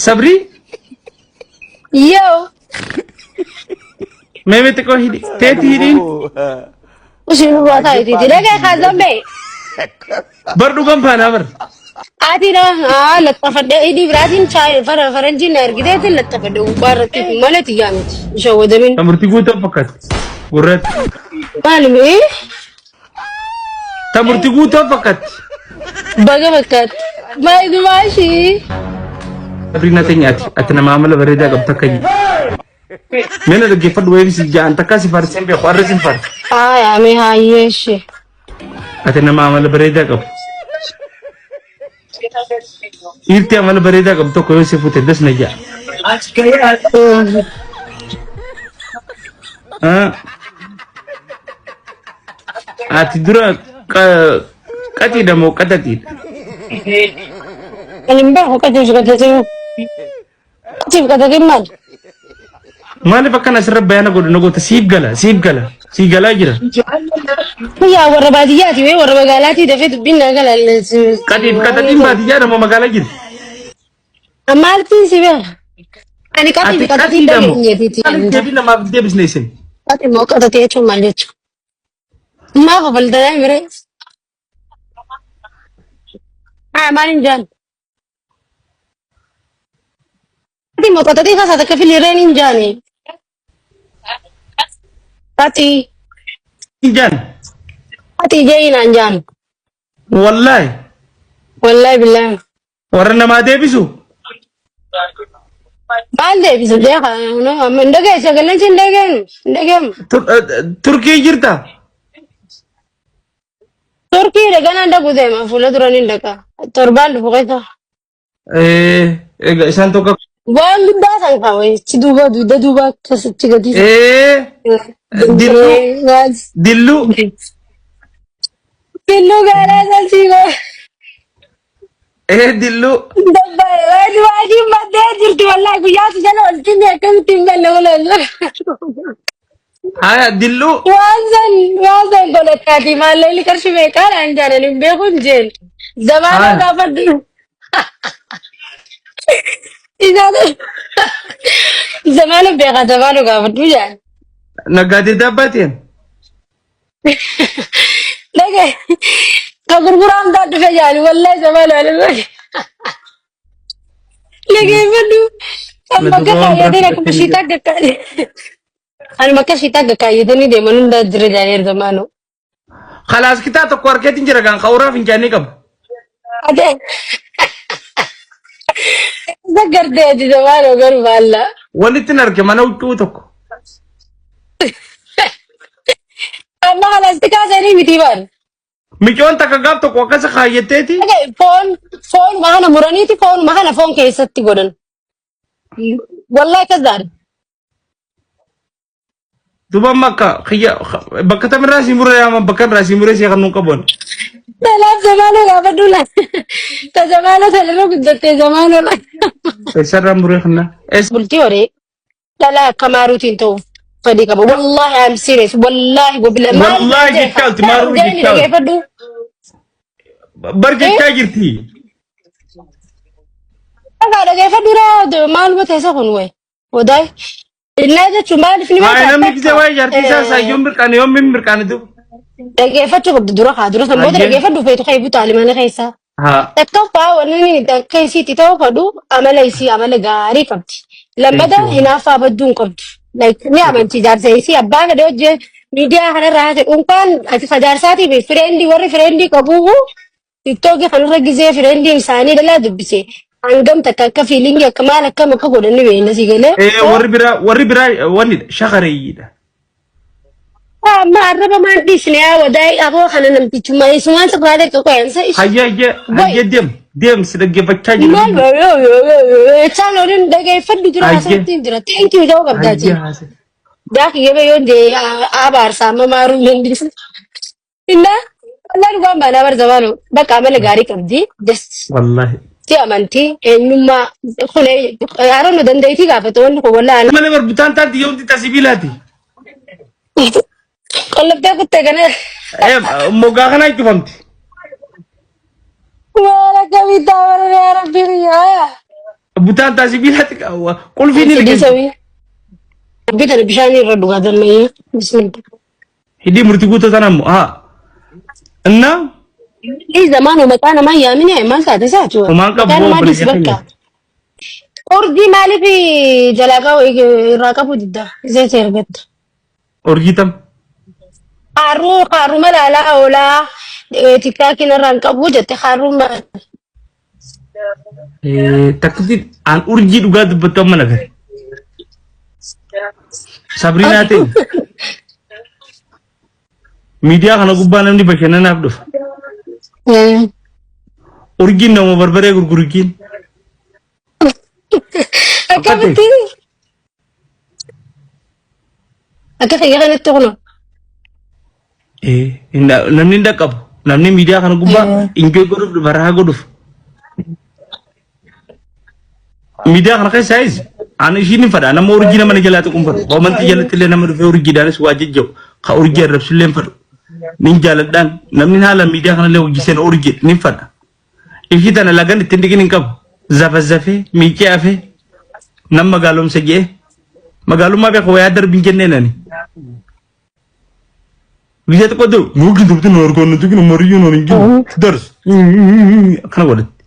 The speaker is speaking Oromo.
Sabrii Yoo. mee mee xiqqoo hidhi teeti hidhiin Usin baataa itiiti. Dhagee kaazambee. bar dhugan faanaa bar. Ati na laxxafadhe hidhii biraatiin faranjiin na ergiteetiin laxxafadhe gubbaa irratti malee xiyyaa miti. Shawwadamin. Murtii guutuu fakkaatti. Gurratti. Maali mee? Ta murtii guutuu fakkaatti. Baga fakkaatti. Maali maashii? Sabriina teenya ati ati nama amala bareedaa qabdu takka jiru. Mee na dhaggeeffadhu wayii si ja'an takka si faarseen beeku har'a si faarsa. Aayaa mee haayyee ishee. Ati nama amala bareedaa qabu. Dhiirti amala bareedaa qabdu tokko yoo si fuute das na ja'a. Ah. Ati dura qaxiidha moo qaxaxiidha? Ani hin beeku qaxiif qaxaxiin. Qaxiif qaxaxiin maali? Maaliif akkana asirra bayaana godhu na goota siif gala siif gala sii galaa jira. Yaa warra baadiyyaati wee warra magaalaatii dafee dubbiin naa gala. Qaxiif qaxaxiin baadiyyaadha moo magaalaa jirti? Maaltiin si beeka? Ani qaxii Ati fi qaxatiin qaxiidha moo? dhageenyeetiiti. Maaliif deebii namaaf hin deebisne isin? Qaxii moo qaxatee jechuun maal jechuudha? Maaf kafaltanii miree? Haa maal hin jaan? Qaxii moo qaxatee kaasaa takka filireen hin jaani. Qaxii Hin jaan. qaxii jee hin jaan. Wallaahi. Wallaahi billaahi. Warra namaa deebisu. Maal deebisu beeka amma hin dhageessu sagaleen si hin dhageenu hin dhageemu. Turkii jirta. Turkii dhaganaan dhaqu deema fuula duran hin dhaqa torbaan dhufu keessa. Egaa isaan tokko. Waan guddaa san qaba achi duuba dugda duuba akkasitti gadi. Dilluu. Dilluu. Dilluu gaaraa san sii godha. Dilluu. Dabbaa'e waajjiin baddee jirti wallaahi guyyaa si jala oltinni akkamitti hin galle walaala. Haya dilluu. Waan san godhataati maallaqni qarshii meeqaadhaan jaalan hin beeku hin jeen. Zamaana Haya. gaafadhu. Isaan zamaana beekaa zamaana gaafadhu jaan. Naggaadee daabbaatiin. Dhage ka gurguraan taa dhufe jaani wallahi zamaana ani dhageeffadhu. Kan bakka kaayyatanii akkuma shiitaa gakkaa'e. Ani bakka shiitaa gakkaayatanii deeman hundaa jira jaanii zamaanoo. Khalaas kitaa tokko harkeetiin jira kan qawuraa fincaanii qabu. Ate isa gartee ati zamaanoo garuu baalla. Walitti arge mana huccuu tokko. Amma kalaastika sanii miti bar. Micoon takka gaaf tokko akkasa kaayyatteeti. Foon foonuma kana muraniiti foonuma kana foon keessatti godhan. Wallahi akkas daadha. Duuba amma akka kiyya bakka tamirraa si muree yaama bakka irraa si muree si kan nuun qabuun. Talaaf zamaanoo gaafadhu la. Ta zamaanoo sanarra guddattee zamaanoo la. Eessarraa muree kana? Eessa? Bultii horee dhala akka maaruutiin ta'u fedhii qaba. Wallahi I'm serious. Wallahi wabila. Wallahi jechaa olti maaruu jechaa olti. Dhageeffadhu. Bar jechaa jirti. Dhagaa dhageeffadhu raa maaluma teessa kun wayi. Wadaay. Innaa jechuun maaliif ni Haa beektaa? namni gisee waa'ee jaartii isaa isaa yoom mirqaane yoom hin mirqaane duuba. Dhageeffachuu qabdu dura haa dura sanboota Hayyee. dhageeffadhu feetu kee butaa mana keessaa. Haa. Tokkoffaa wanni inni akka isiitti ta'u fadhu amala isii amala gaarii qabdi. Lammata Thank you. hinaaffaa badduu hin qabdu. Like ni amanti jaarsa isii abbaa fedhe hojii miidiyaa kanarraa haase dhuunfaan ati fajaarsaatii fi fireendii warri fireendii qabu tiktookii kanarra gizee fireendii isaanii dhalaa dubbise. Hangam takka akka fiilingii akka maal akkam akka godhan ni beekna si galee. Warri biraa wanni shakareeyyiidha. Amma arraba maan dhiisne yaa wadaay aboo kana namtichummaa isumaan sirraa dhaqa qoyansa ishi. Hayyee hayyee hayyee deem deem si dhaggeeffachaa jira. Maal jechaan oliin dhageeffadhu jira Hayyee. haasawatti jira. Thank you ta'uu qabdaati. Hayyee haase. Daak yeroo yoo jee abaarsa amma maaruu hin dandeessu. Inna wallaan dhugaan baanaa bar zamaanu bakka amala gaarii qabdi. Just Wallaahi. si amantii eenyummaa kun haaroon nu dandeettii gaafatu wanni kun wallaan Malee bar butaan taati yoo hundi tasibiilaati. qollobtee kuttee kana. Moggaa kanaa cufamti. Maal akkamitti amanuu yaa rabbi yaa. Butaan taa sibiilatti qulfii ni Sidii liqimsi. sawii. Bitan bishaan irra dhugaa dammayyaa. Bismillah. Hidhii murtii guutuu tana immoo haa. Inna Ii zamaanuu maqaa namaa yaamini maal taate isaatu. Homaan qabu Maqaa namaa obboleessa dhiis bakka. keenya. Urjii maaliif jalaa qabu irraa qabu didda? Zeeti ergatta. Urjii tam. Haaruu haaruu malaalaa oolaa tiktaakiin irraa hin qabu jette haaruu maal. Takkitti aan urjii dhugaa dubbattu amma nagare. Sabriinaa ta'e. Miidiyaa kana gubbaa namni bashannanaaf dhufa. Urjiin nama barbaree gurgurjiin. Akkamitti? Akka kiyya kanatti kunoo. Namni hin dhaqqabu. Namni miidiyaa kana gubbaa enjoy godhuuf dhufa, rahaa godhuuf. Miidiyaa kana keessaayis ani ishiin hin fedha. Nama urjii nama na jalaa tuqu hin fedhu. Koomantii jalatti illee nama dhufee urjiidhaanis waa jajjabu. Ka urjii arrabsu illee hin fedhu. Nin jaaladhaan namni haala miidiyaa kana illee hojii seena urjii nin fedha. Ishii tana lagan ittiin dhiqin hin qabu. Zafazafee miicee hafee nam magaalomsa je'ee magaalummaa beeku wayaa darbi hin jenneen ani. Gizee xiqqoo jiru nuugi dubbi nu argoon nuti kun mariyyuu nu hin jiru dars akkana godhatti.